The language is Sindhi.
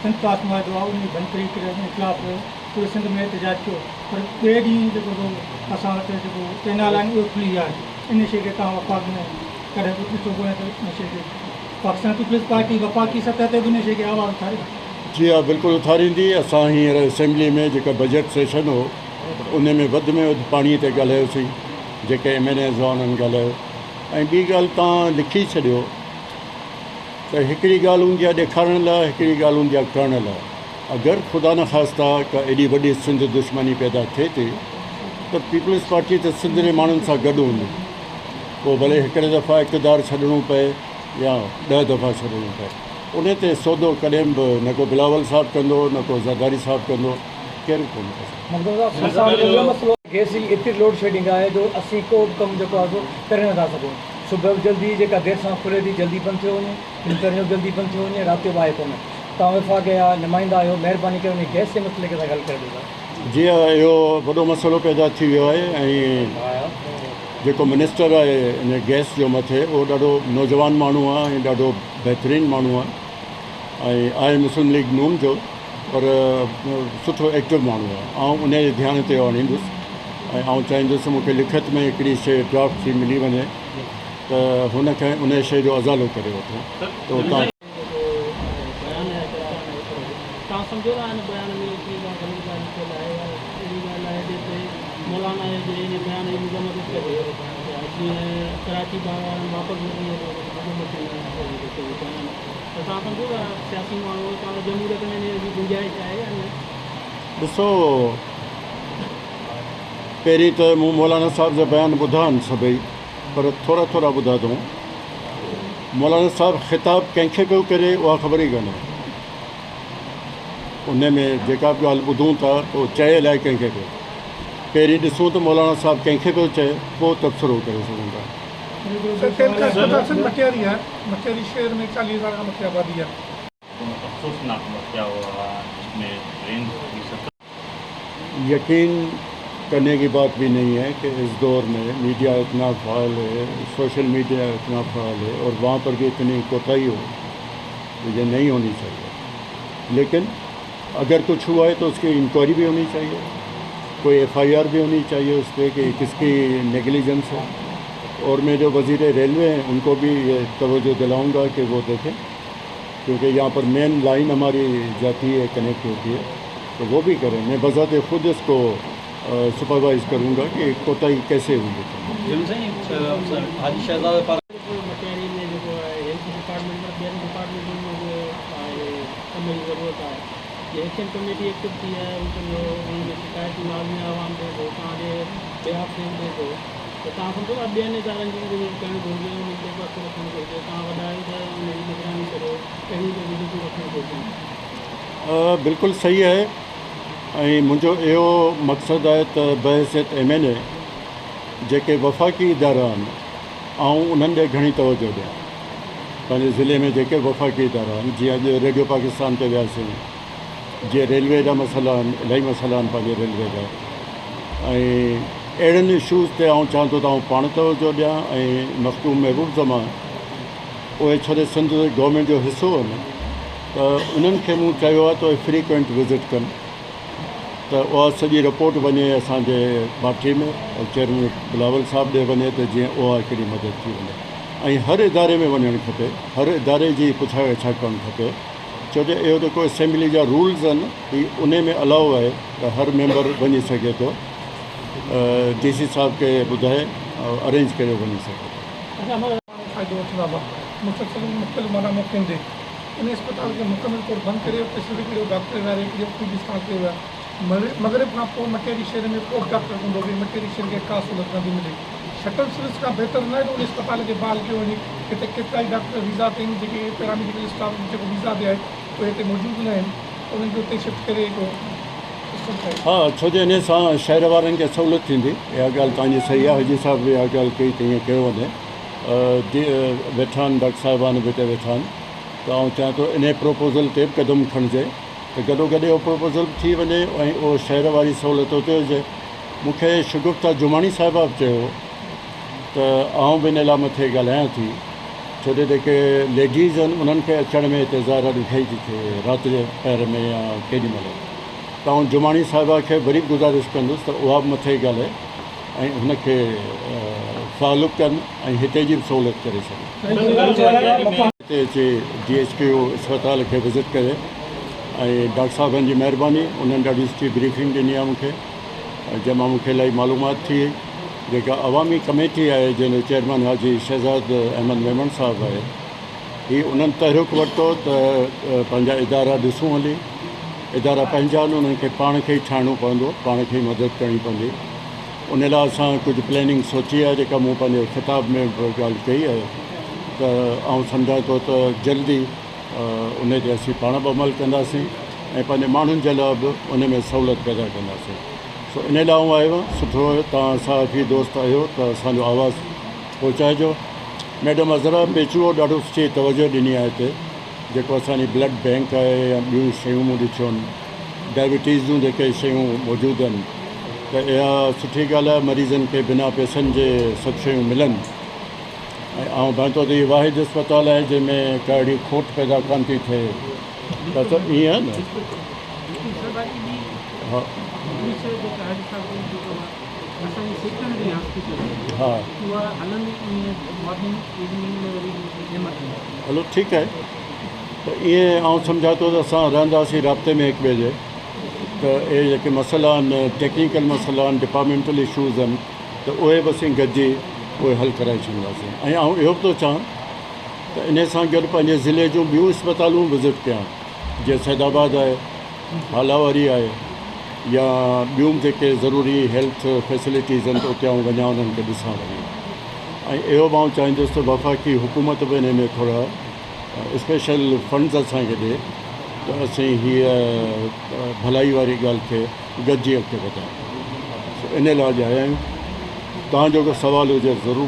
سنڌ طاس معاهدو آهي ان جي ڀڃڪڙي ڪري ان خلاف پوري سنڌ ۾ احتجاج ٿيو پر ٻئي ڏينهن جيڪو سو اسان وٽ جيڪو ڪئنال آهن اهي کلي ويا آهن ان شيء کي توهان وفاق ۾ ڪڏهن به ڏٺو ڪونهي ته ان شيء کي پاڪستان پيپلز پارٽي وفاقي سطح تي به ان شيء کي آواز اٿاري. جي ها بلڪل اٿاريندي اسان هينئر اسيمبلي ۾ جيڪا بجيٽ سيشن هو ان ۾ وڌ ۾ وڌ پاڻي تي ڳالهايوسين جيڪي ايم اين ايز هئا انهن ڳالهايو ۽ ٻي ڳالهه توهان لکي ڇڏيو ته هڪڙي ڳالهه هوندي آهي ڏيکارڻ لاء هڪڙي ڳالهه هوندي آهي ڪرڻ لاء اگر خدا نخواسته ڪا ايڏي وڏي سنڌ دشمني پيدا ٿئي ٿي ته پيپلز پارٽي ته سنڌ جي ماڻهن سان گڏ هوندي پوء ڀلي هڪڙي دفعا اقتدار ڇڏڻو پئي يا ڏهه دفعا ڇڏڻو پئي ان تي سودو ڪڏهن به نه ڪو بلاول صاحب ڪندو نه ڪو زرداري صاحب ڪندو ڪير به ڪونه ڪندو. مخدوم صاحب اسان وٽ اهو مسئلو آهي گئس جي ايتري لوڊ شيڊنگ آهي جو اسين ڪو به ڪم جيڪو آهي سو ڪري نٿا سگهون صبح به جلدي جيڪا دير سان کلي ٿي جلدي بند ٿيو وڃي ڏينهن جو جلدي بند ٿيو وڃي رات جو به آهي ڪونه توهان وفاق جا نمائندا آهيو مهرباني ڪري انهي گئس جي مسئلي کي اسان کي حل ڪري ڏيو ٿا. جي ها اهو وڏو مسئلو پيدا ٿي ويو آهي ۽ جيڪو منسٽر آهي ان گئس جو مٿي اهو ڏاڍو نوجوان ماڻهو آهي ۽ ڏاڍو بهترين ماڻهو آهي ۽ آهي مسلم ليگ نون جو پر سٺو ايڪٽو ماڻهو آهي آئون ان جي ڌيان تي اهو آڻيندس ۽ آئون چاهيندس مون کي لکت ۾ هڪڙي شيء ڊرافٽ ٿي ملي وڃي ته هن کي ان شيء جو ازالو ڪري وٺون ته اتان جيڪو بيان آهي چرچا ۾ هڪڙو توهان سمجهو ٿا ان بيان ۾ ايتري ڪا غلط ڳالهه لکيل آهي يا اهڙي ڳالهه آهي جنهن تي مولانا جي ان بيان جي مذمت ڪجي يا جيئن ڪراچي بار وارن واپس ورتي هئي ته ان جي مذمت ڪئي اهو بيان ته توهان سمجهو ٿا سياسي ماڻهو توهان جمهوريت ۾ ان جي گنجائش آهي يا نه؟ ڏسو پهرين ته مون مولانا صاحب جا بيان ٻڌا آهن سڀئي پر ٿورا ٿورا ٻڌا اٿئون. مولانا صاحب خطاب ڪنهن کي پيو ڪري اها خبر ئي ڪانهي. ان ۾ جيڪا به ڳالهه ٻڌون ٿا اهو چئي الائي ڪنهن کي پيو. پهرين ڏسون ته مولانا صاحب ڪنهن کي پيو چئي پوء تبصرو ڪري سگهون ٿا. سر تعلقه اسپتال سنڌ مٽياري آهي. مٽياري شهر ۾ 40 هزار کان مٿي آبادي آهي. افسوسناڪ واقعا هوا جس ۾ ٽرين جي 70. يقين ڪرني ڪي بات بهي نهين هي ڪي اس دور ۾ ميڊيا اتنا فعال هي سوشل ميڊيا اتنا فعال هي اور وهان پر بهي اتني ڪوتاهي هو تو يه نهين هوني چاهيي ليڪن اگر ڪڇ هوا هي تو اس ڪي انڪوائري بهي هوني چاهيي ڪوئي ايف I R بهي هوني چاهيي اس پي ڪي ڪس ڪي نيگليجنس هي اور مين جو وزير ريلوي هي ان ڪو بهي يه توجه دلائون گا ڪي وو ديکين ڪيونڪه يهان پر مين لائين هماري جاتي هي ڪنيڪٽ هوتي هي تو وو بهي ڪرين مين بذات خود اس ڪو سپروائز ڪرون گا ڪي ڪوتاهي ڪيسي هئي هي. جن سائين حاجي شهزاد پاران. مٽياري ۾ جيڪو آهي هيلٿ ڊپارٽمينٽ پر ٻين ڊپارٽمينٽن ۾ به آهي ڪم جي ضرورت آهي جي ايڪشن ڪميٽي ايڪٽو ٿي آهي هو پنهنجو انهن کي شڪايتون لازمي عوام ڏي ٿو توهان جي بيهاف تي به ڏي ٿو ته توهان سمجهو ٿا ٻين ادارن جي به وزٽ ڪرڻ گهرجي انهن تي به اک رکڻ گهرجي توهان وڏا آهيو ته ان جي نگراني ڪريو اهڙيون ته وزٽون رکڻ گهرجن. بلڪل صحيح آهي ۽ منهنجو اهو مقصد آهي ته بحيثيت ايم اين اي جيڪي وفاقي ادارا آهن آئون انهن ڏي گهڻي توجه ڏيان پنهنجي ضلعي ۾ جيڪي وفاقي ادارا آهن جيئن اڄ ريڊيو پاڪستان تي وياسين جيئن ريلوي جا مسئلا آهن الاهي مسئلا آهن پنهنجي ريلوي جا ۽ اهڙن اشوز تي آئون چاهيان ٿو ته آئون پاڻ توجه ڏيان ۽ مخدوم محبوب زمان اهي ڇو ته سنڌ گورنمينٽ جو حصو آهن ته انهن کي مون چيو آهي ته اهي فريڪوئنٽ وزٽ ڪن ته اها سڄي رپورٽ وڃي اسانجي پارٽي ۾ ۽ چيئرمين بلاول صاحب ڏي وڃي ته جيئن اها هڪڙي مدد ٿي وڃي ۽ هر اداري ۾ وڃڻ کپي هر اداري جي پڇا ڳاڇا ڪرڻ کپي ڇو جو اهو جيڪو اسيمبلي جا رولز آهن هي انهي ۾ الاؤ آهي ته هر ميمبر وڃي سگهي ٿو ڊي سي صاحب کي ٻڌائي ارينج ڪري وڃي سگهي ٿو. ماڻهو فائدو وٺندا هئا. مسلسل مختلف معنيٰ موقعن تي ان اسپتال کي مڪمل طور بند ڪري اتي صرف هڪڙو ڊاڪٽر ويهاري هڪڙي او پي ڊي اسٽارٽ ڪيو ويو آهي. مغرب کان پوء مٽياري شهر ۾ ڪو به ڊاڪٽر ڪونه ٿو ويهي مٽياري شهر کي ڪا سهولت نه ٿي ملي. شٽل سروس کان بهتر ناهي ته ان اسپتال کي بحال ڪيو وڃي. هتي ڪيترائي ڊاڪٽر ويزا تي آهن جيڪي پيراميڊيڪل اسٽاف جيڪو ويزا تي آهي اهي هتي موجود نه آهن انهن کي اتي شفٽ ڪري هڪ سسٽم ٺاهيو. ها ڇو جو انهي سان شهر وارن کي سهولت ٿيندي. اها ڳالهه توهان جي صحيح آهي حاجي صاحب به اها ڳالهه ڪئي ته ائين ڪيو وڃي. ويٺا آهن ڊاڪٽر صاحبان به هتي ويٺا آهن ته آئون چاهيان ٿو انهي پروپوزل تي به قدم کڻجي ته گڏو گڏ اهو پروپوزل به ٿي وڃي ۽ اهو شهر واري سهولت اتي هجي. مون کي شگفته جماڻي صاحبه به چيو ته آئون به ان لاء مٿي ڳالهايان ٿي ڇو جو جيڪي ليڊيز آهن انهن کي اچڻ ۾ هتي ظاهر آهي ڏکيائي ٿي ٿئي رات جي پهر ۾ يا ڪيڏي مهل ته آئون جماڻي صاحبه کي وري به گذارش ڪندس ته اها به مٿي ڳالهائي ۽ هن کي فالو ڪن ۽ هتي جي به سهولت ڪري ڇڏين. هتي اچي ڊي ايڇ ڪيو اسپتال کي وزٽ ڪري ۽ ڊاڪٽر صاحبن جي مهرباني انهن ڏاڍي سٺي بريفنگ ڏني آهي مون کي جنهن مان مون کي الاهي معلومات ٿي جيڪا عوامي ڪميٽي آهي جنهن جو چيئرمين حاجي شهزاد احمد ميمڻ صاحب آهي هي انهن تحرڪ ورتو ته پنهنجا ادارا ڏسون هلي ادارا پنهنجا آهن انهن کي پاڻ کي ئي ٺاهڻو پوندو پاڻ کي ئي مدد ڪرڻي پوندي ان لاء اسان ڪجهه پلاننگ سوچي آهي جيڪا مون پنهنجي خطاب ۾ به ڳالهه ڪئي آهي ته آئون سمجهان ٿو ته جلدي ان تي اسين پاڻ به عمل ڪنداسين ۽ پنهنجي ماڻهن جي لاء به ان ۾ سهولت پيدا ڪنداسين سو ان لاء آئون آيو آهيان سٺو توهان صحافي دوست آهيو ته اسانجو آواز پهچائجو ميڊم عذرا پيچوهو ڏاڍو سٺي توجه ڏني آهي هتي جيڪو اسان جي بلڊ بينڪ آهي يا ٻيون شيون مون ڏٺيون آهن ڊائبٽيز جون جيڪي شيون موجود آهن ته اها سٺي ڳالهه آهي مريضن کي بنا پئسن جي سڀ شيون ملن ۽ آئون ڀانئين ٿو ته هي واحد اسپتال آهي جنهن ۾ ڪا اهڙي کوٽ پيدا ڪانه ٿي ٿئي ته ائين آهي نه ها ها هلو ٺيڪ آهي ته ائين آئون سمجهان ٿو ته اسان رهنداسين رابطي ۾ هڪ ٻئي جي ته اهي جيڪي مسئلا آهن ٽيڪنيڪل مسئلا آهن ڊپارٽمينٽل اشوز آهن ته اهي به اسين گڏجي اهي حل ڪرائي ڇڏينداسين ۽ آئون اهو به ٿو چاهان ته انهي سان گڏ پنهنجي ضلعي جون ٻيون اسپتالون وزٽ ڪيان جيئن سيد آباد آهي هالا واري آهي يا ٻيون به جيڪي ضروري هيلٿ فيسلٽيز آهن ته اتي آئون وڃان انهن کي ڏسان وڃي ۽ اهو به آئون چاهيندس ته وفاقي حڪومت به انهي ۾ ٿورا اسپيشل فنڊز اسان کي ڏي ته اسين هيء ڀلائي واري ڳالهه کي گڏجي اڳتي وڌايون ان لاء اڄ آيا آهيون توهان جو ڪو سوال هجي ضرور.